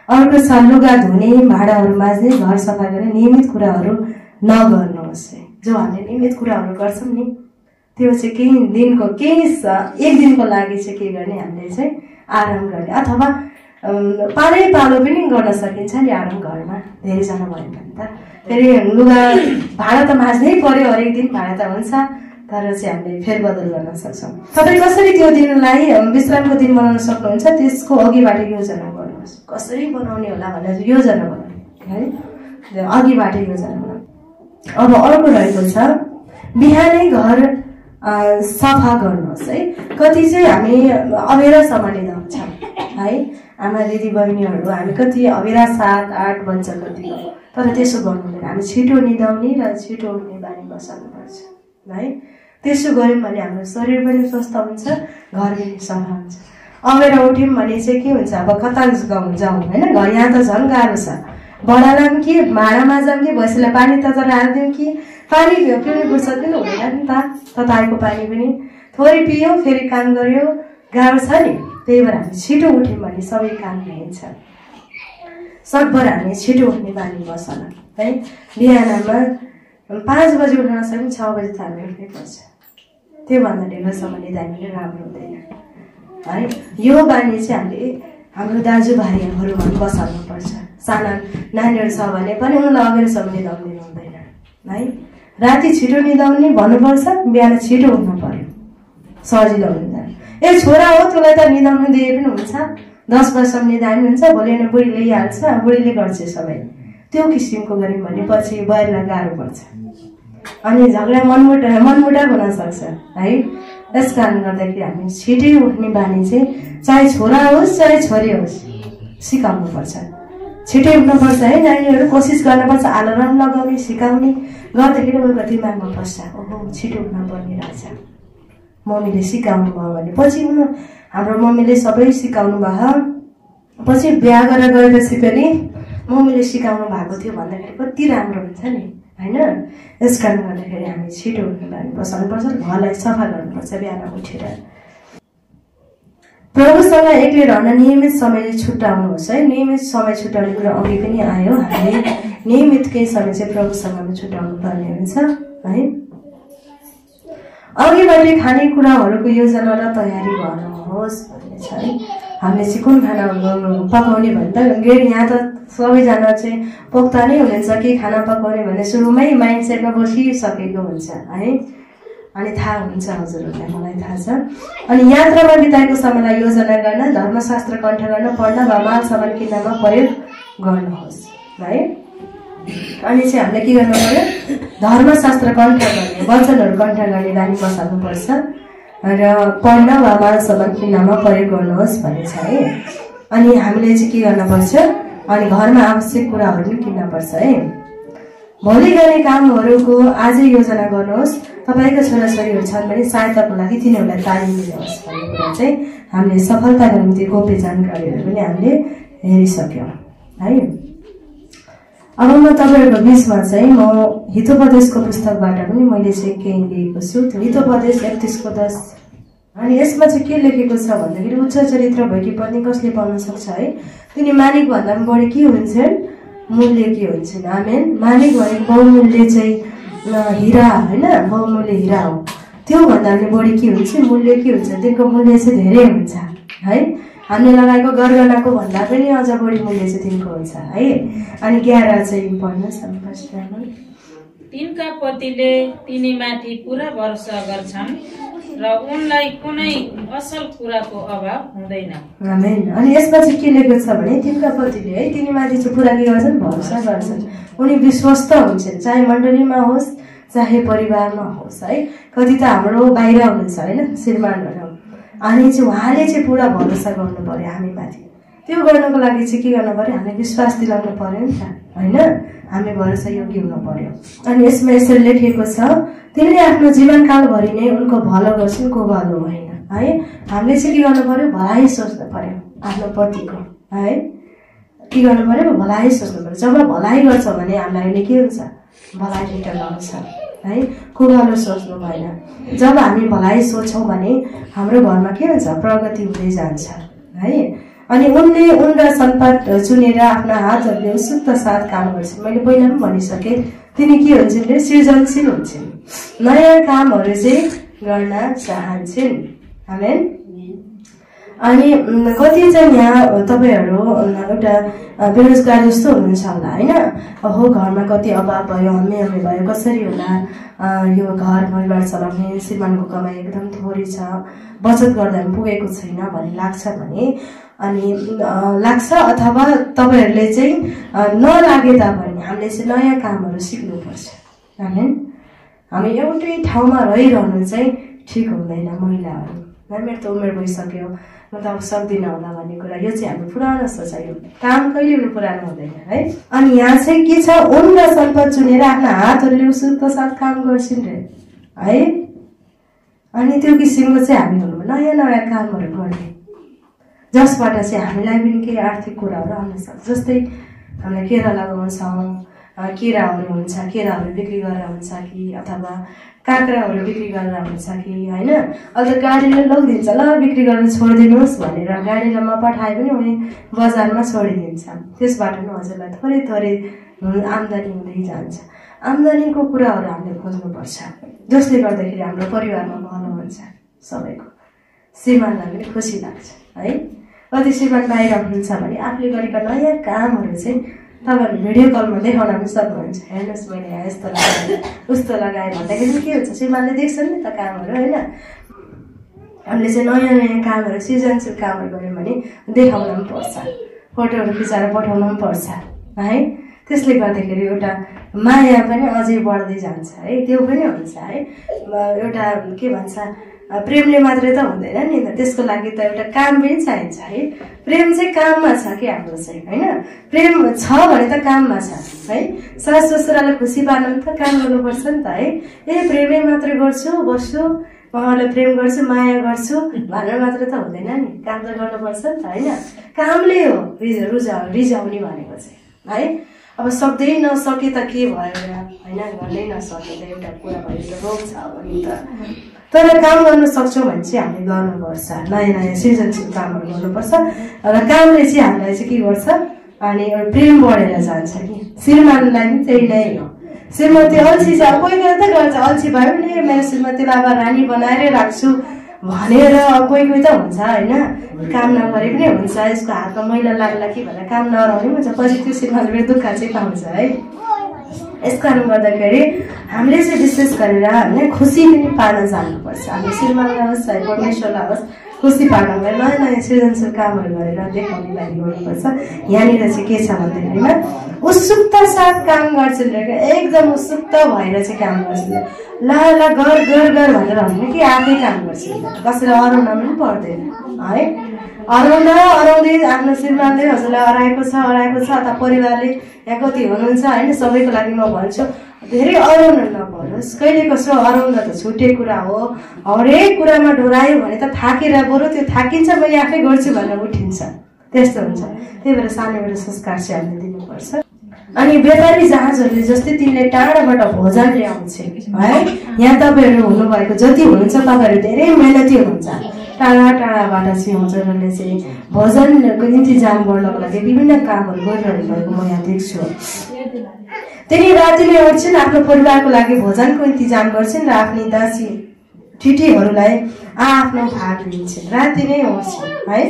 अर्को छ लुगा धुने, भाँडाहरू माज्ने, घर सफा गर्ने नियमित कुराहरू नगर्नुहोस्। जो हामीले नियमित कुराहरू गर्छौँ नि त्यो चाहिँ केही दिनको एक दिनको लागि चाहिँ के गर्ने हामीले चाहिँ आराम गर्ने, अथवा पालै पालो पनि गर्न सकिन्छ नि आराम घरमा धेरैजना भयो भने त। फेरि लुगा भाँडा त माज्नै पर्यो, हरेक दिन भाँडा त हुन्छ, तर चाहिँ हामीले फेरबदल गर्न सक्छौँ। तपाईँ कसरी त्यो दिनलाई विश्रामको दिन बनाउन सक्नुहुन्छ त्यसको अघिबाट योजना गर्नुहोस्। कसरी बनाउने होला भनेर योजना बनाउने है, अघिबाट योजना बनाउने। अब अर्को रहेको छ बिहानै घर सफा गर्नुहोस् है। कति चाहिँ हामी अबेरासम्म निदाउँछौँ है, आमा दिदी बहिनीहरू हामी कति अबेरा 7-8 बज्छ कति, तर त्यसो गर्नु हुँदैन। हामी छिटो निदाउने र छिटो उठ्ने बानी बसाल्नुपर्छ है। त्यसो गऱ्यौँ भने हाम्रो शरीर पनि स्वस्थ हुन्छ, घर पनि सफा हुन्छ। अबेरा उठ्यौँ भने चाहिँ के हुन्छ, अब कता जाउँ होइन, घर यहाँ त झन् गाह्रो छ। बढालाम कि भाँडा माझाम कि भैँसीलाई पानी तताएर हालिदिउँ कि पानी पिउने फुर्सद पनि हुँदैन नि त, तताएको पानी पनि थोरै पियो फेरि काम गर्यो, गाह्रो छ नि। त्यही भएर हामी छिटो उठ्यौँ भने सबै काम भइन्छ। सकभर हामी छिटो उठ्ने बानी बसौँ है। बिहानमा 5 बजी उठ्न नसक्यौँ 6 बजी त हामी उठ्नै पर्छ। त्योभन्दा ढिलोसम्म निदाउने राम्रो हुँदैन है। यो बानी चाहिँ हामीले हाम्रो दाजुभाइहरूमा बसाल्नुपर्छ। साना नानीहरू छ भने पनि उनीहरूलाई अबेरसम्म निदाउनु हुँदैन है। राति छिटो निदाउने भन्नुपर्छ, बिहान छिटो उठ्नु पर्यो, सजिलो हुन्छ। छोरा हो त्यसलाई त निदाउनु दिए पनि हुन्छ, 10 वर्षसम्म निदाए पनि हुन्छ, भोलि नै बुढी ल्याइहाल्छ, बुढीले गर्छ सबै। त्यो किसिमको गऱ्यौँ भने पछि बुहारीलाई गाह्रो पर्छ अनि झगडा मनमुटाव हुन सक्छ है। त्यस कारण गर्दाखेरि हामी छिटै उठ्ने बानी चाहिँ चाहे छोरा होस् चाहे छोरी होस् सिकाउनुपर्छ। छिटै उठ्नुपर्छ है। नानीहरू कोसिस गर्नुपर्छ अलार्म लगाउने सिकाउने, गर्दाखेरि उनको दिमागमा बस्छ ओहो छिटो उठ्न पर्ने रहेछ, मम्मीले सिकाउनु भयो भने। पछि हाम्रो मम्मीले सबै सिकाउनु भयो, पछि बिहा गरेर गएपछि पनि मम्मीले सिकाउनु भएको थियो भन्दाखेरि कति राम्रो हुन्छ नि होइन। यस कारण गर्दाखेरि हामी छिटो उठ्ने बानी बसाल्नुपर्छ, घरलाई सफा गर्नुपर्छ बिहान उठेर। प्रभुसँग एक्लै रहन नियमित समय छुट्याउनुहोस् है। नियमित समय छुट्याउने कुरा अघि पनि आयो, हामीले नियमित केही समय चाहिँ प्रभुसँग छुट्याउनु पर्ने हुन्छ है। अघिबाटै खानेकुराहरूको योजना र तयारी गर्नुहोस् भन्ने छ है। हामीले चाहिँ कुन खाना पकाउने भने त यहाँ त सबैजना चाहिँ पोख्ता नै हुनुहुन्छ कि खाना पकाउने भने सुरुमै माइन्डसेटमा बसिसकेको हुन्छ है। अनि थाहा हुन्छ हजुरहरूलाई, मलाई थाहा छ। अनि यात्रामा बिताएको समयलाई योजना गर्न, धर्मशास्त्र कण्ठ गर्न, पढ्न वा माल सामान किन्नमा प्रयोग गर्नुहोस् है। अनि चाहिँ हामीले के गर्नु पर्यो, धर्मशास्त्र कण्ठ गर्ने, वचनहरू कण्ठ गर्ने बानी बसाल्नुपर्छ र पढ्न वा माल सामान किन्नमा प्रयोग गर्नुहोस् भन्ने छ है। अनि हामीले चाहिँ के गर्नुपर्छ, अनि घरमा आवश्यक कुराहरू पनि किन्नुपर्छ है। भोलि गर्ने कामहरूको आजै योजना गर्नुहोस्। तपाईँका छोराछोरीहरू छन् भने सहायताको लागि तिनीहरूलाई तालिम दिनुहोस् भन्ने कुरा चाहिँ हामीले सफलताको निम्ति गोप्य जानकारीहरू पनि हामीले हेरिसक्यौँ है। अब म तपाईँहरूको बिचमा चाहिँ म हितोपदेशको पुस्तकबाट पनि मैले चाहिँ केही लिएको छु। त्यो हितोपदेश 31:10 अनि यसमा चाहिँ के लेखेको छ भन्दाखेरि उच्च चरित्र भएकी पत्नी कसले पाउन सक्छ है। तिनी मालिक भन्दा पनि बढी के हुन्छन्, मूल्य के हुन्छन्। आमेन। मालिक भनेको बहुमूल्य चाहिँ हिरा होइन, बहुमूल्य हिरा हो। त्यो भन्दा पनि बढी के हुन्छ, मूल्य के हुन्छ, त्यसको मूल्य चाहिँ धेरै हुन्छ है। हामीले लगाएको गरगहनाको भन्दा पनि अझ बढी मूल्य चाहिँ तिनको हुन्छ है। अनि 11 चाहिँ पढ्नुहोस्। तिनका पतिले तिनीमाथि पुरा भरोसा गर्छन् र उनलाई कुनै असल कुराको अभाव हुँदैन। आमेन। अनि यसमा चाहिँ के लेखेको छ भने तिनका पतिले है तिनीमाथि चाहिँ पुरा के गर्छन्, भरोसा गर्छन्। उनी विश्वस्त हुन्छन्, चाहे मण्डलीमा होस् चाहे परिवारमा होस् है। कति त हाम्रो बाहिर हुनुहुन्छ होइन श्रीमानहरू, अनि चाहिँ उहाँले चाहिँ पुरा भरोसा गर्नु पर्यो हामीमाथि। त्यो गर्नको लागि चाहिँ के गर्नु पर्यो, हामीले विश्वास दिलाउनु पर्यो नि त होइन, हामी भरोसा योग्य हुनु पर्यो। अनि यसमा यसरी लेखेको छ तिनले आफ्नो जीवनकालभरि नै उनको भलो गर्छन्, को भलो होइन है। हामीले चाहिँ के गर्नु पर्यो, भलाइ सोच्नु पर्यो आफ्नो पतिको है। के गर्नु पर्यो, भलाइ सोच्नु पर्यो। जब भलाइ गर्छ भने हामीलाई के हुन्छ, भलाइ रिटर्न आउँछ है। कुरालो सोच्नु भएन। जब हामी भलाइ सोच्छौँ भने हाम्रो घरमा के हुन्छ, प्रगति हुँदै जान्छ है। अनि उनले उन र सम्पद चुनेर आफ्ना हातहरूले उत्सुकता साथ काम गर्छन्। मैले पहिला पनि भनिसके तिनी के हुन्छन् रे सृजनशील हुन्छन्, नयाँ कामहरू चाहिँ गर्न चाहन्छन्। आमेन। अनि कति चाहिँ यहाँ तपाईँहरू एउटा बेरोजगार जस्तो हुनुहुन्छ होला होइन, हो घरमा कति अभाव भयो, हम्मे भयो, कसरी होला यो घर परिवार चलाउने, श्रीमानको कमाइ एकदम थोरै छ, बचत गर्दा पनि पुगेको छैन भन्ने लाग्छ भने अनि लाग्छ, अथवा तपाईँहरूले चाहिँ नलागे तापनि हामीले चाहिँ नयाँ कामहरू सिक्नुपर्छ। हैन, हामी एउटै ठाउँमा रहिरहनु चाहिँ ठिक हुँदैन। महिलाहरू मेरो त उमेर भइसक्यो, म त अब सक्दिनँ होला भन्ने कुरा, यो चाहिँ हाम्रो पुरानो सोचाइ हो। काम कहिले पनि पुरानो हुँदैन है। अनि यहाँ चाहिँ के छ, उन र सम्पद चुनेर आफ्ना हातहरूले उत्सुकता साथ काम गर्छन् रे है। अनि त्यो किसिमको चाहिँ हामी हुनु नयाँ नयाँ कामहरू गर्ने, जसबाट चाहिँ हामीलाई पनि केही आर्थिक कुराहरू आउन सक्छ। जस्तै हामीलाई केरा लगाउँछौँ, केराहरू हुन्छ, केराहरू बिक्री गरेर हुन्छ कि अथवा काँक्राहरू बिक्री गरेर हुन्छ कि होइन। अहिले त गाडीले लगिदिन्छ, ल बिक्री गरेर छोडिदिनुहोस् भनेर गाडीमा पठाए पनि उनी बजारमा छोडिदिन्छ। त्यसबाट पनि हजुरलाई थोरै थोरै आम्दानी हुँदै जान्छ। आम्दानीको कुराहरू हामीले खोज्नुपर्छ, जसले गर्दाखेरि हाम्रो परिवारमा भलो हुन्छ, सबैको श्रीमानलाई पनि खुसी लाग्छ है। कति श्रीमान बाहिर हुनुहुन्छ भने आफूले गरेका नयाँ कामहरू चाहिँ तपाईँहरू भिडियो कलमा देखाउन पनि सक्नुहुन्छ। हेर्नुहोस् मैले यहाँ यस्तो लगाएँ उस्तो लगाएँ भन्दाखेरि के हुन्छ, श्रीमानले देख्छन् नि त कामहरू होइन। हामीले चाहिँ नयाँ नयाँ कामहरू सृजनशील कामहरू गऱ्यौँ भने देखाउन पनि पर्छ, फोटोहरू खिचाएर पठाउन पनि पर्छ है। त्यसले गर्दाखेरि एउटा माया पनि अझै बढ्दै जान्छ है, त्यो पनि हुन्छ है। एउटा के भन्छ, प्रेमले मात्रै त हुँदैन नि त, त्यसको लागि त एउटा काम पनि चाहिन्छ है। प्रेम चाहिँ काममा छ कि हाम्रो चाहिँ होइन, प्रेम छ भने त काममा छ है। सास ससुरालाई खुसी पार्नु त काम गर्नुपर्छ नि त है। प्रेमै मात्रै गर्छु बस्छु, उहाँलाई प्रेम गर्छु माया गर्छु भनेर मात्र त हुँदैन नि, काम त गर्नुपर्छ नि त होइन। कामले हो रिझाउने भनेको चाहिँ है। अब सक्दै नसके त के भयो होइन, गर्नै नसके त एउटा कुरा भयो, एउटा रोग छ भने त। तर काम गर्न सक्छौँ भने चाहिँ हामीले गर्नुपर्छ, नयाँ नयाँ सृजनशील कामहरू गर्नुपर्छ र कामले चाहिँ हामीलाई चाहिँ के गर्छ, अनि एउटा प्रेम बढेर जान्छ कि। श्रीमानलाई पनि त्यही नै हो, श्रीमती अल्छी छ, कोही कोही त गर्छ, अल्छी भयो भने मेरो श्रीमतीलाई अब रानी बनाएरै राख्छु भनेर कोही कोही त हुन्छ होइन। काम नगरे पनि हुन्छ, यसको हातमा मैला लाग्ला कि भनेर काम नगराउने हुन्छ, पछि त्यो श्रीमानले पनि दुःख चाहिँ पाउँछ है। यस कारण गर्दाखेरि हामीले चाहिँ विशेष गरेर होइन खुसी पनि पार्न जानुपर्छ। हामीले श्रीमानलाई होस् चाहे परमेश्वरलाई होस् खुसी पार्न गएर नयाँ नयाँ सृजनशील कामहरू गरेर देखाउने लागि गर्नुपर्छ। यहाँनिर चाहिँ के छ भन्दाखेरिमा उत्सुकता साथ काम गर्छन्, एकदम उत्सुक भएर चाहिँ काम गर्छन्। ला ला गर गर गर भनेर भन्ने कि आफै काम गर्छन्, कसैलाई अराउन पनि पर्दैन है। अराउँदै आफ्नो श्रीमानले हजुरलाई अराएको छ अथवा परिवारले यहाँ कति हुनुहुन्छ होइन, सबैको लागि म भन्छु धेरै अराउन नपरोस्। कहिले कसो अराउन त छुट्टै कुरा हो, हरेक कुरामा डोरायो भने त थाकेर बरु त्यो थाकिन्छ मैले आफै गर्छु भनेर उठिन्छ, त्यस्तो हुन्छ। त्यही भएर सानोबाट संस्कार चाहिँ हामीले दिनुपर्छ। अनि व्यापारी जहाजहरूले जस्तै तिनले टाढाबाट भोजन ल्याउँछन् है। यहाँ तपाईँहरू हुनुभएको जति हुनुहुन्छ तपाईँहरू धेरै मेहनती हुनुहुन्छ, टाढा टाढाबाट चाहिँ हजुरहरूले चाहिँ भोजनको इन्तजाम गर्नको लागि विभिन्न कामहरू गरिरहनु भएको म यहाँ देख्छु। तिनी राति नै उठ्छन्, आफ्नो परिवारको लागि भोजनको इन्तजाम गर्छन् र आफ्नी दासी ठिटीहरूलाई आफ्नो भाग दिन्छन्, राति नै उठ्छन् है।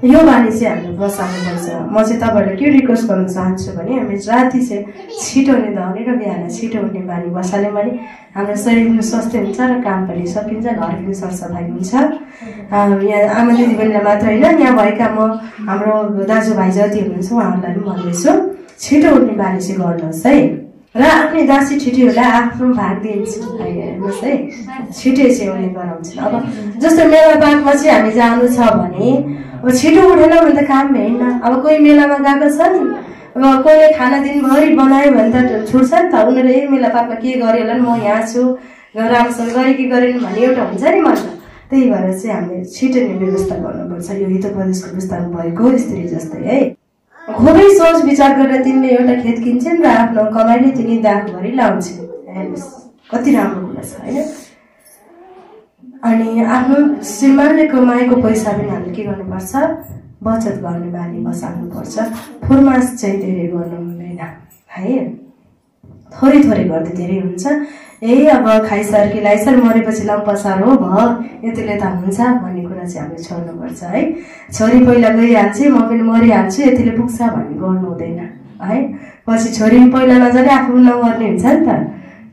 यो बानी चाहिँ हामीले बसाल्नुपर्छ। म चाहिँ तपाईँहरूलाई के रिक्वेस्ट गर्न चाहन्छु भने हामी राति चाहिँ छिटो निदाउने र बिहान छिटो उठ्ने बानी बसाल्यौँ भने हाम्रो शरीर पनि स्वास्थ्य हुन्छ र काम पनि सकिन्छ, घर पनि सरसफाइ हुन्छ। यहाँ आमा दिदीबहिनीलाई मात्र होइन, यहाँ भएका म हाम्रो दाजुभाइ जति हुनुहुन्छ उहाँहरूलाई पनि भन्दैछु छिटो उठ्ने बानी चाहिँ गर्नुहोस् है। र आफ्नै दासी ठिटीहरूलाई आफ्नो भाग दिन्छन् हेर्नुहोस् है, छिटै चाहिँ उनले गराउँछन्। अब जस्तो मेला पार्कमा चाहिँ हामी जानु छ भने अब छिटो उठेन भने त काम भएन। अब कोही मेलामा गएको छ नि, अब कोहीले खाना दिनभरि बनायो भने त छुट्छ नि त, उनीहरूले मेला पार्कमा के गर्यो होला नि, म यहाँ छु राम्रोसँग गरेँ कि गरेन भन्ने एउटा हुन्छ नि मन। त्यही भएर चाहिँ हामीले छिटो नै व्यवस्था गर्नुपर्छ, यो हितोपदेशको विस्तारमा भएको स्त्री जस्तै है। खुबै सोच विचार गरेर तिनले एउटा खेत किन्छन् र आफ्नो कमाइले तिनी दाखभरि लाउँछन्। हेर्नुहोस् कति राम्रो कुरा छ होइन। अनि आफ्नो श्रीमानले कमाएको पैसा पनि हामीले के गर्नुपर्छ बचत गर्ने बानी बसाल्नुपर्छ। फुर्मास चाहिँ धेरै गर्नु हुँदैन है, थोरै थोरै गर्दै धेरै हुन्छ। अब खाइसर कि लाइसर मरेपछि लम्पसार हो भयो यतिले त हुन्छ भन्ने कुरा चाहिँ हामीले छोड्नुपर्छ है। छोरी पहिला गइहाल्छ म पनि मरिहाल्छु यतिले पुग्छ भन्ने गर्नु हुँदैन है। पछि छोरी पहिला नजाने आफू नगर्ने हुन्छ नि त।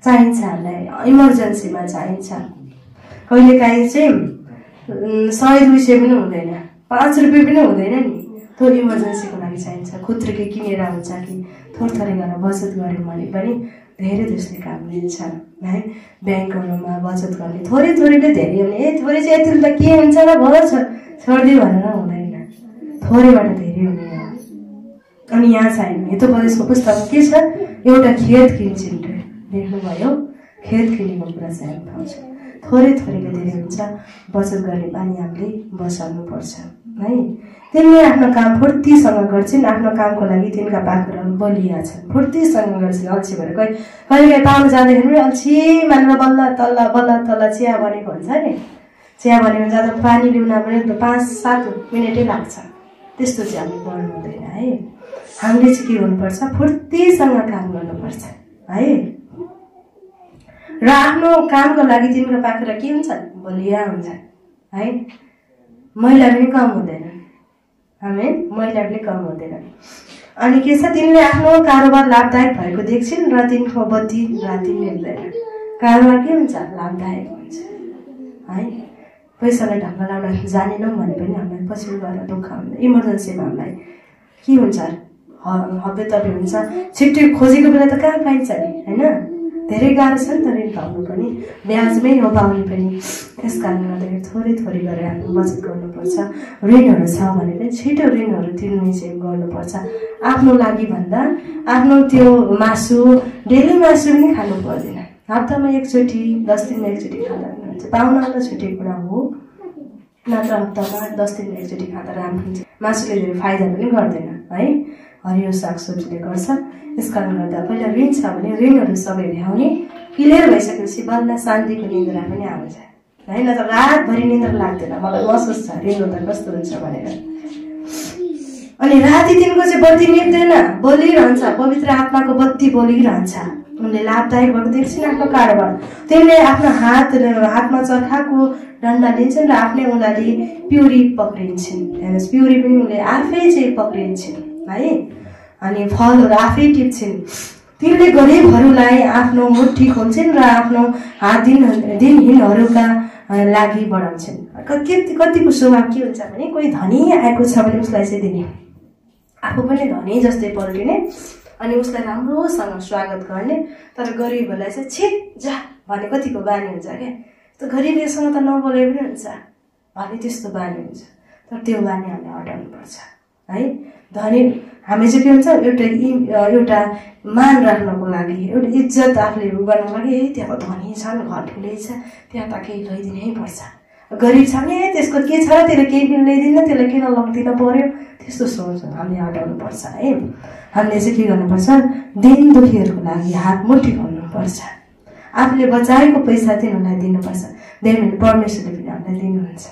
चाहिन्छ हामीलाई इमर्जेन्सीमा चाहिन्छ। कहिलेकाहीँ चाहिँ 100-200 पनि हुँदैन, 5 रुपियाँ पनि हुँदैन नि, त्यो इमर्जेन्सीको लागि चाहिन्छ। खुत्रुके किनेर हुन्छ कि थोरै थोरै गरेर बचत गऱ्यौँ भने पनि धेरै त्यसले काम दिन्छ है। ब्याङ्कहरूमा बचत गर्ने थोरै थोरैले धेरै हुने थोरै चाहिँ यतिले त के हुन्छ र भयो छोडिदियो भनेर हुँदैन, थोरैबाट धेरै हुने हो। अनि यहाँ चाहिँ हितो प्रदेशको पुस्तकमा के छ एउटा खेत किन्छन् देख्नुभयो, खेत किनेको कुरा चाहिँ हामी पाउँछ। थोरै थोरैले धेरै हुन्छ, बचत गर्ने बानी हामीले बसाल्नुपर्छ है। तिनले आफ्नो काम फुर्तीसँग गर्छन्, आफ्नो कामको लागि तिनका पाखुराहरू बलिया छन्, फुर्तीसँग गर्छन्। अल्छी भएर कहिले पाउनु जाँदाखेरि पनि अल्छी मानेर बल्ल तल्ल चिया बनेको हुन्छ नि, चिया बनेको जाँदा पानी ल्याउन पनि 5-7 मिनटै लाग्छ। त्यस्तो चाहिँ हामी गर्नु हुँदैन है। हामीले चाहिँ के गर्नुपर्छ फुर्तीसँग काम गर्नुपर्छ है। र आफ्नो कामको लागि तिनको पाखुरा के हुन्छ बलिया हुन्छ है। महिला पनि कम हुँदैन हामी, महिला पनि कम हुँदैन। अनि के छ तिनले आफ्नो कारोबार लाभदायक भएको देख्छन् र तिनको बत्ती राति मिल्दैन। कारोबार के हुन्छ लाभदायक हुन्छ है। पैसालाई ढङ्ग लाउन जानेनौँ भने पनि हामीलाई पछि गएर दुःख हुन्छ। इमर्जेन्सीमा हामीलाई के हुन्छ हब्बेतब्बे हुन्छ, छिट्टै खोजेको बेला त कहाँ पाइन्छ नि होइन। धेरै गाह्रो छ नि त ऋण पाउनु पनि, ब्याजमै हो पाउने पनि। त्यस कारणले गर्दाखेरि थोरै थोरै गरेर हामीले बचत गर्नुपर्छ। ऋणहरू छ भने पनि छिटो ऋणहरू तिर्ने चाहिँ गर्नुपर्छ। आफ्नो लागि भन्दा आफ्नो त्यो मासु डेली मासु पनि खानु पर्दैन, हप्तामा एकचोटि 10 दिनमा एकचोटि खाँदा पनि हुन्छ। पाहुनालाई छुट्टै कुरा हो, नत्र हप्तामा 10 दिनमा एकचोटि खाँदा राम्रो हुन्छ। मासुले धेरै फाइदा पनि गर्दैन है, हरियो सागसब्जीले गर्छ। यस कारण गर्दा पहिला ऋण छ भने ऋणहरू सबै भ्याउने क्लियर भइसकेपछि बल्ल शान्तिको निन्द्रा पनि आउँछ है। न त रातभरि निन्द्रा लाग्दैन, मलाई महसुस छ ऋण हुँदा कस्तो हुन्छ भनेर। अनि राति दिनको चाहिँ बत्ती निप्दैन, बोलिरहन्छ, पवित्र आत्माको बत्ती बोलिरहन्छ। उनले लाभदायक भएको देख्छन् आफ्नो कारोबार। तिनले आफ्नो हातमा चर्खाको डन्डा लिन्छन् र आफ्नै उनीहरूले पिउरी पक्रिन्छन्। हेर्नुहोस् पिउरी पनि उनले आफै चाहिँ पक्रिन्छन् है। अनि फलहरू आफै टिप्छन्। तिनले गरिबहरूलाई आफ्नो मुठी खोल्छन् र आफ्नो दिनहीनहरूका लागि बढाउँछन्। कतिको स्वभाव के हुन्छ भने कोही धनी आएको छ भने उसलाई चाहिँ दिने, आफू पनि धनी जस्तै पल्टिने अनि उसलाई राम्रोसँग स्वागत गर्ने। तर गरिबहरूलाई चाहिँ छिट जा भने कतिको बानी हुन्छ क्या। त्यो गरिबसँग त नबोले पनि हुन्छ भने त्यस्तो बानी हुन्छ। तर त्यो बानी हामीले हटाउनुपर्छ है। धनी हामी चाहिँ के हुन्छ एउटा मान राख्नको लागि, एउटा इज्जत आफूले गर्नको लागि त्यहाँ धनी छन्, घर ठुलै छ, त्यहाँ त केही ल्याइदिनै पर्छ। गरिब छ भने त्यसको के छ र त्यसले केही पनि ल्याइदिन्न, त्यसलाई किन लगिदिन पर्यो, त्यस्तो सोच हामीले हटाउनुपर्छ है। हामीले चाहिँ के गर्नुपर्छ दिन दुखीहरूको लागि हात मुठी खोल्नुपर्छ। आफूले बचाएको पैसा तिनीहरूलाई दिनुपर्छ। देख्नु परमेश्वरले पनि हामीलाई दिनुहुन्छ।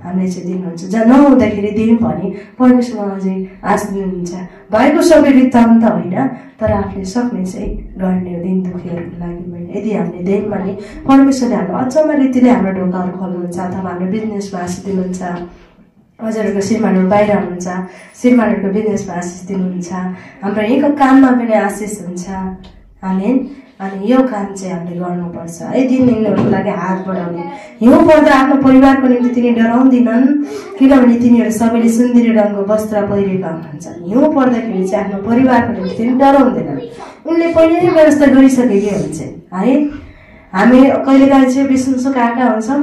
हामीले चाहिँ दिनुहुन्छ। जहाँ नहुँदाखेरि दियौँ भने परमेश्वरमा चाहिँ आश दिनुहुन्छ। भएको सबै रित्ताम त होइन, तर आफूले सक्ने चाहिँ गर्ने हो दिन दुखीहरूको लागि पनि। यदि हामीले दियौँ भने परमेश्वरले हाम्रो अचम्म रीतिले हाम्रो ढोकाहरू खोल्नुहुन्छ अथवा हाम्रो बिजनेसमा आशिष दिनुहुन्छ। हजुरहरूको श्रीमानहरू बाहिर हुनुहुन्छ, श्रीमानहरूको बिजनेसमा आशिष दिनुहुन्छ। हाम्रो यहीँको काममा पनि आशिष हुन्छ। आमेन। अनि यो काम चाहिँ हामीले गर्नुपर्छ है। दिनहीनहरूको लागि हात बढाउने। हिउँ पर्दा आफ्नो परिवारको निम्ति तिनी डराउँदिनन्, किनभने तिनीहरू सबैले सुन्दरी रङको वस्त्र पहिरेका हुन्छन्। हिउँ पर्दाखेरि चाहिँ आफ्नो परिवारको निम्ति तिनी डराउँदैनन्। उनले पहिले नै व्यवस्था गरिसकेकै हुन्छन् है। हामी कहिलेकाहीँ चाहिँ विश्वासुक आएका हुन्छौँ।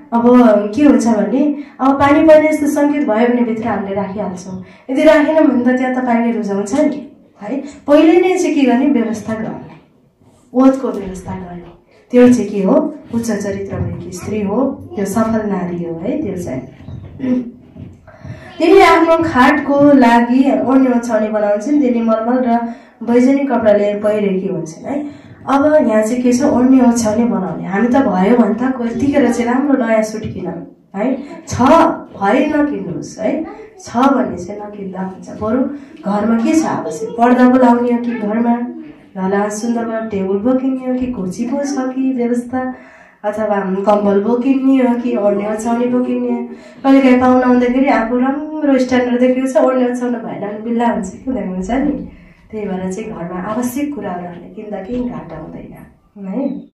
अब के हुन्छ भने अब पानी पर्ने यस्तो सङ्केत भयो भने भित्र हामीले राखिहाल्छौँ। यदि राखेन भने त त्यहाँ त पानी रुजाउँछ नि है। पहिले नै चाहिँ के गर्ने व्यवस्था गर्ने, ओतको व्यवस्था गर्ने। त्यो चाहिँ के हो उच्च चरित्र भएकी स्त्री हो, त्यो सफल नारी हो है। त्यो चाहिँ तिमीले आफ्नो खाटको लागि ओर्ने ओछ्याउने बनाउँछन्। तिनी मलमल र बैजनी कपडाले पहिरेकी हुन्छन् है। अब यहाँ चाहिँ के छ, ओढ्ने ओछ्याउने बनाउने। हामी त भयो भने त यतिखेर चाहिँ राम्रो नयाँ सुट किनौँ है, छ भए नकिन्नुहोस् है, छ भने चाहिँ नकिन्दा हुन्छ। बरु घरमा के छ आवश्यक, पर्दा पो लाउने हो कि घरमा, घरलाई सुन्दर टेबल पो किन्ने हो कि कुर्सी पो छ कि व्यवस्था, अथवा कम्बल पो किन्ने हो कि ओढ्ने ओछ्याउने पो किन्ने। कहिले काहीँ पाहुना आउँदाखेरि आफू राम्रो स्ट्यान्डर्ड देखेको छ, ओढ्ने ओछ्याउनु भएन भने बिल्ला हुन्छ कि हुँदैन हुन्छ नि। त्यही भएर चाहिँ घरमा आवश्यक कुराहरू हामीले किन्दा केही घाटा हुँदैन है।